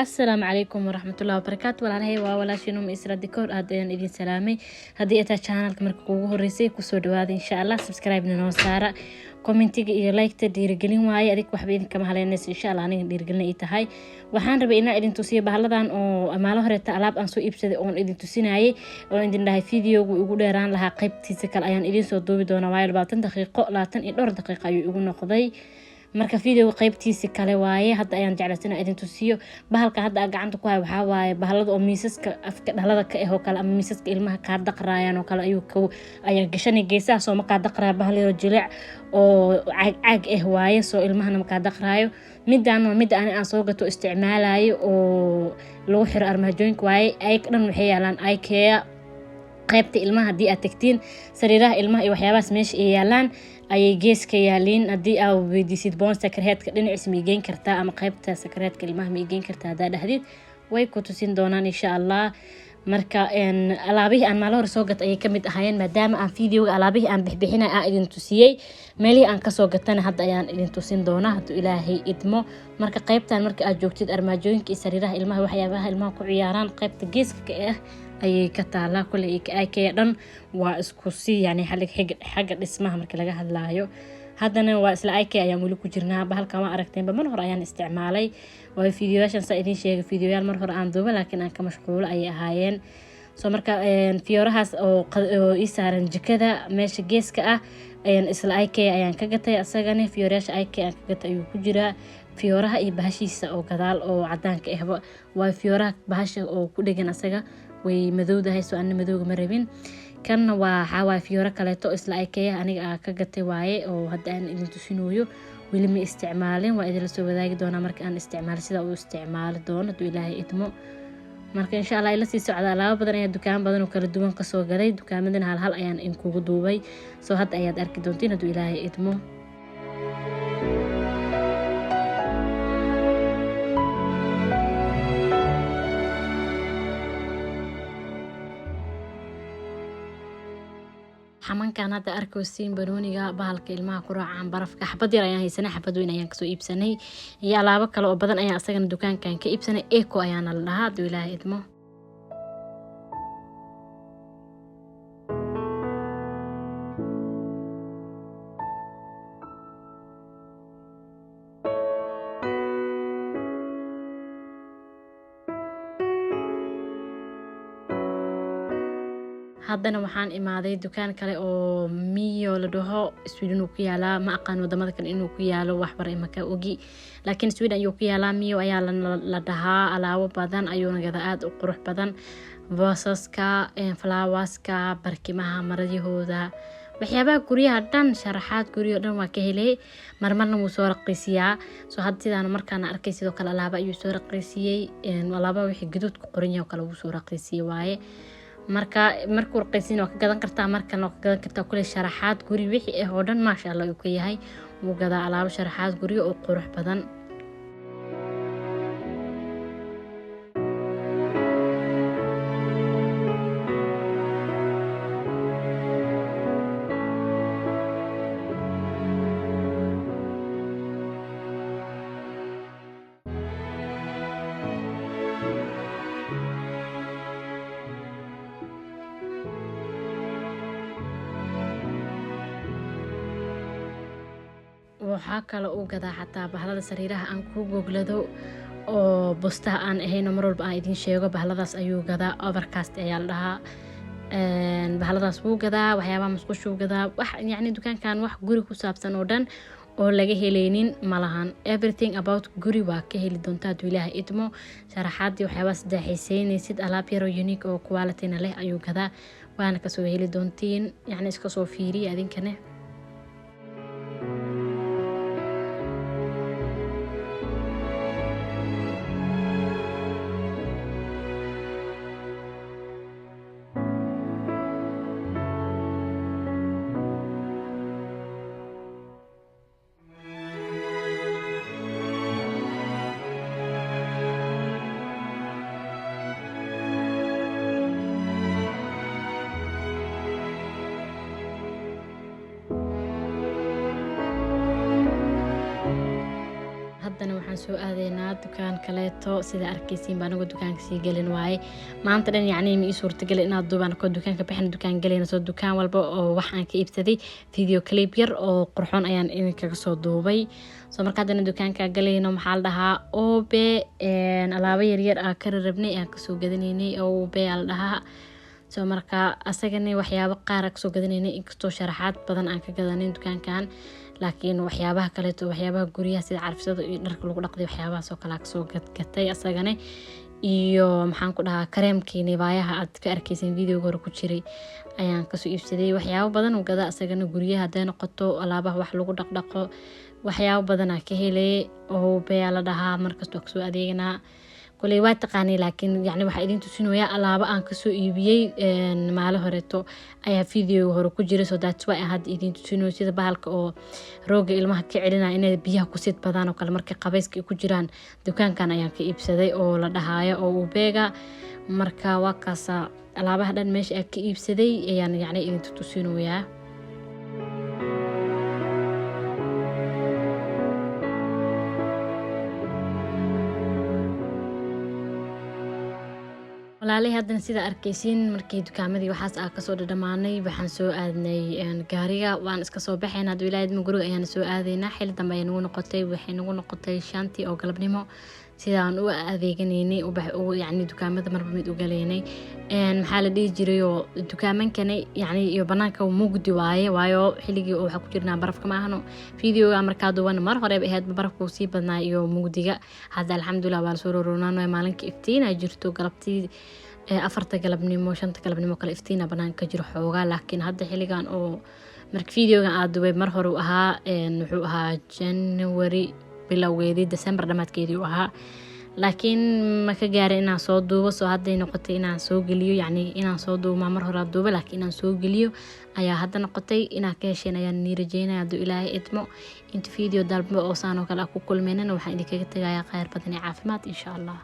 Asalaamu calaykum waraxmatullahi wabarakaatu. Walaalahay, waa walaashiin Uma Isra Dikoor. Aad ayaan idin salaamay. Haddii ay tahay channelka marka kugu horeysay, kusoo dhawaada insha Allah. Subscribe-na noo saara, commentiga iyo like-ta dhiirigelin waaye. Adig waxba idinkama haleynaysa insha Allah, aniga dhiirigelin ay tahay. Waxaan rabay inaan idin tusiyo bahaladan oo maalo horeeta alaab aan soo iibsaday oon idin tusinayay oo idin dhahay videogu igu dheeraan lahaa, qaybtiisa kale ayaan idiin soo duubi doonaa, waayo 20 daqiiqo, 20 iyo dhowr daqiiqo ayuu igu noqday. Marka videoga qaybtiisi kale waaye, hadda ayaan jeclaysa inaan idin tusiyo. Bahalka hadda aan gacanta ku hayo waxaa waaye bahalada oo miisaska afka dhalada ka ah oo kale, ama miisaska ilmaha kaa daqraayaan oo kale ayuu ayaa gashanay geesaha, soo ma kaa daqraaya. Bahal yaro jilic oo caag caag ah waaye, soo ilmahana ma kaa daqraayo. Midaan waa midda ani aan soo gato isticmaalayo oo lagu xiro armaajooyinka waaye. Ayag dhan waxay yaalaan IKEA qaybta ilmaha. Haddii aad tagtiin, sariiraha ilmaha iyo waxyaabahaas meesha ay yaalaan ayay gees ka yaaliin. Haddii aa weydiisid boon sakareedka dhinaciis ma igeyn kartaa ama qaybta sakareedka ilmaha ma igeyn kartaa haddaa dhahdid, way ku tusin doonaan insha Allah. Marka alaabihii aan maalo hore soo gatay ayay kamid ahaayeen. Maadaama aan videoga alaabihii aan bixbixinay aan idin tusiyey, meelihii aan kasoo gatana hadda ayaan idin tusin doonaa hadduu Ilaahay idmo. Marka qaybtan marka aad joogtid, armaajooyinka iyo sariiraha ilmaha, waxyaabaha ilmaha ku ciyaaraan, qaybta geeska ka ah ayay ka taalaa. Kule IKEA dhan waa isku si, yani xagga dhismaha marka laga hadlaayo. Haddana waa isla IKEA ayaan weli ku jirnaa. Bahalkan waa aragteenba, mar hore ayaan isticmaalay, waayo fiidiyoyaashan saa idiin sheegay, fiidiyoyaal mar hore aan duuba laakiin aan ka mashquulo ayay ahaayeen. So marka fiyoorahaas oo ii saaran jikada meesha geeska ah, isla IKEA ayaan ka gatay asagana. Fiyoorayaasha IKEA aan ka gatay ayuu ku jiraa, fiyooraha iyo bahashiisa oo gadaal oo cadaanka ahba, waayo fiyooraha bahasha oo ku dhegan asaga way madowdahay, soo ana madowga ma rabin. Kanna waa waxaa waaye fiyooro kaleeto isla IKEA aniga aa ka gatay waaye oo hadda aan idin tusinooyo. Weli ma isticmaalin, waa idinla soo wadaagi doonaa marka aan isticmaalo sida uu isticmaali doono hadduu Ilaahay idmo. Marka insha Allah ila sii socda. Alaabo badan ayaa dukaan badan oo kala duwan kasoo gaday, dukaamadana hal hal ayaan inkugu duubay, soo hadda ayaad arki doontiin hadduu Ilaahay idmo. Xamankan hadda arkosiin, banooniga bahalka ilmaha ku raacaan barafka, xabad yar ayaan haysanay, xabad weyn ayaan kasoo iibsanay, iyo alaabo kale oo badan ayaan asagana dukaankan ka iibsanay. Eco ayaana la dhahaa hadduu Ilaahay idmo. Haddana waxaan imaaday dukaan kale oo Mio la dhaho. Sweden uu ku yaalaa, ma aqaan wadamada kale inuu ku yaalo, waxbar imaka ogi, laakiin Sweden ayuu ku yaalaa. Mio ayaa la dhahaa. Alaabo badan ayuuna gada, aada u qurux badan: boosaska, flowerska, barkimaha, maradahooda, waxyaabaha guryaha dhan, sharaxaad guryaha dhan waa ka helay. Marmarna wuu soo raqiisiyaa. Soo hadda sidaan markaana arkay, sidoo kale alaaba ayuu soo raqiisiyey. Alaaba wixii gaduud ku qoran yahay oo kale wuu soo raqiisiyey waaye. Marka markuu raqiisin waa ka gadan kartaa, markan waa ka gadan kartaa. Kule sharaxaad guri wixii ah oo dhan maasha Allah uu ka yahay. Wuu gadaa alaabo sharaxaad guryo oo qurux badan. Waxaa kale uu gadaa xataa bahlada sariiraha aan ku goglado oo bustaha aan ahayno, mar walba aan idiin sheego. Bahladaas ayuu gadaa, overcast ayaa la dhahaa. Bahladaas wuu gadaa, waxyaabaha musqushuu gadaa. Wax yacni dukaankan wax guri ku saabsan oo dhan oo laga helaynin malahan. Everything about guri waa ka heli doontaa hadduu Ilaahay idmo. Sharaxaadii waxyaabaha saddexiiseynaysid, alaab yaroo unique oo qualityna leh ayuu gadaa, waana kasoo heli doontiin. Yacni iska soo fiiriya adinkane. Haddana waxaan soo aadaynaa dukaan kaleeto. Sida arkaysiin baa anagu dukaanka sii gelin waaye. Maanta dhan yacni ma ii suurtagelin inaad duubaan koo dukaanka bixin, dukaan galayna. Soo dukaan walba oo wax aan ka iibsaday video clip yar oo qurxoon ayaan idinkaga soo duubay. Soo marka haddana dukaanka galayno, maxaa la dhahaa, Obe. Alaabo yaryar aa ka rarabnay, aan kasoo gadanaynay. Obe aa la dhahaa. Soo marka asagana waxyaabo qaar aa kasoo gadanaynay, inkastoo sharaxaad badan aan ka gadanin dukaankan, laakiin waxyaabaha kaleeto, waxyaabaha guryaha sida carfisada iyo dharka lagu dhaqday, waxyaabahaas oo kale aa kasoo gadgatay asagana. Iyo maxaan ku dhahaa, kareemkii Niveayaha aad ka arkeysan videoga hore ku jiray ayaan kasoo iibsaday. Waxyaabo badan oo gada asagana, guryaha hadday noqoto, alaabaha wax lagu dhaqdhaqo, waxyaabo badanaa ka helay. Obeyaa la dhahaa, markasta waa kasoo adeeganaa. Koley waa taqaanay, laakiin yani waxaa idin tusinayaa alaabo aan kasoo iibiyey maali horeeto ayaa videoga hore ku jira. So that's why aan hadda idin tusinayo, sida bahalka oo rooga ilmaha ka celinaya inay biyaha ku sid badaan oo kale markay qabayska ay ku jiraan. Dukaankan ayaan ka iibsaday oo la dhahaayo oo Ubeega. Marka waa kaasa, alaabaha dhan meesha aan ka iibsaday ayaan yacni idin tusinayaa. Walaalay, haddana sida arkaysiin, markii dukaamadii waxaas aa kasoo dhadhamaanay, waxaan soo aadnay gaariga, waan iska soo baxayn. Hadduu Ilaahay idmo, guriga ayaan soo aadaynaa. Xili dambe ayay nagu noqotay, waxay nagu noqotay 5tii oo galabnimo. Sidaan u adeeganaynay ubax, yacni dukaamada marba mid u galaynay, maxaa la dhihi jirayoo, dukaamankani yacni iyo banaanka mugdi waaye, waayo xilligii oo waxaa ku jirnaa barafka. Ma ahno videoga markaa duwan, mar horeba ahayd, barafka uu sii badnaa iyo mugdiga. Hadda alxamdulilah waa lasoo roronaanaya, maalinka iftiina jirto. Galabtii 4ta galabnimo, 5ta galabnimo kale iftiina banaanka ka jiro xoogaa. Laakiin hadda xilligan oo marka videogan aad duubay, mar hore uu ahaa, wuxuu ahaa January bilowgeedii, December dhamaadkeedii uu ahaa, laakiin ma ka gaarin inaan soo duubo. Soo hadday noqotay inaan soo geliyo, yacni inaan soo duubo mar hore duubo, laakiin inaan soo geliyo ayaa hadda noqotay. Inaad ka hesheen ayaan nii rajeynaya, hadduu Ilaahay idmo. Inta video dalba oo saan oo kale ku kulmeynana, waxaan idinkaga tegayaa khayr badan iyo caafimaad, insha Allah.